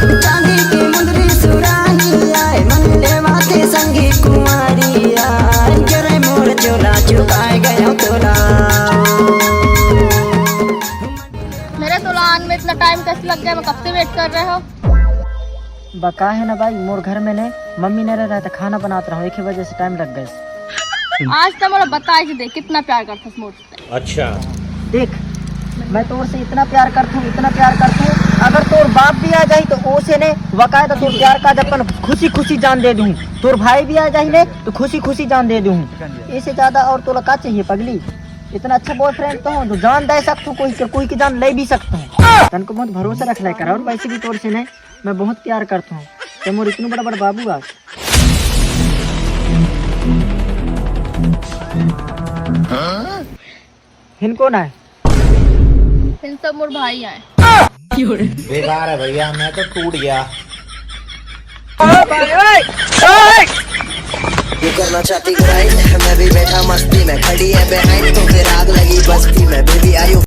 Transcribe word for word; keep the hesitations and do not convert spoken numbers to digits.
चांदी के मुंदरी सुराही आए, मन लेवा के संगी कुंवारी आए, करे मोर चोला चुकाए गयो तोला। मेरे दुल्हन में इतना टाइम कैसे लग गया? मैं कब से वेट कर रहे हो। बका है ना भाई, मोर घर में ने मम्मी नहीं रहता है तो खाना बनात रहा हूँ, एक ही वजह से टाइम लग गया। आज तो मोला बताए से देख कितना प्यार करथस मोर से। अच्छा। देख, मैं तोर से इतना प्यार करता हूँ, इतना प्यार करता हूँ। अगर तोर बाप भी आ जाही तो ओसे ने बकायदा तोर प्यार का अपन खुशी खुशी जान दे दूँ। तोर भाई भी आ जाही ने तो खुशी खुशी जान दे दूँ। इसे ज्यादा और तोला का चाहिए पगली? इतना अच्छा बॉयफ्रेंड तो हो जो जान दे सकता हूँ, कोई के, कोई की जान ले भी सकता हूँ। तनको बहुत भरोसा रख ले कर, और वैसे भी तोर से ने मैं बहुत प्यार करता हूँ। ते मोर इतनू बड़ा बड़ा बाबू आज। हिन कौन आए? इन सब मोर भाई आए। बेकार है भैया, मैं तो टूट गया। तू करना चाहती ग्राइंड, मैं भी बैठा मस्ती में, खड़ी है बिहाइंड तो फिर आग लगी बस्ती में। बेबी आयु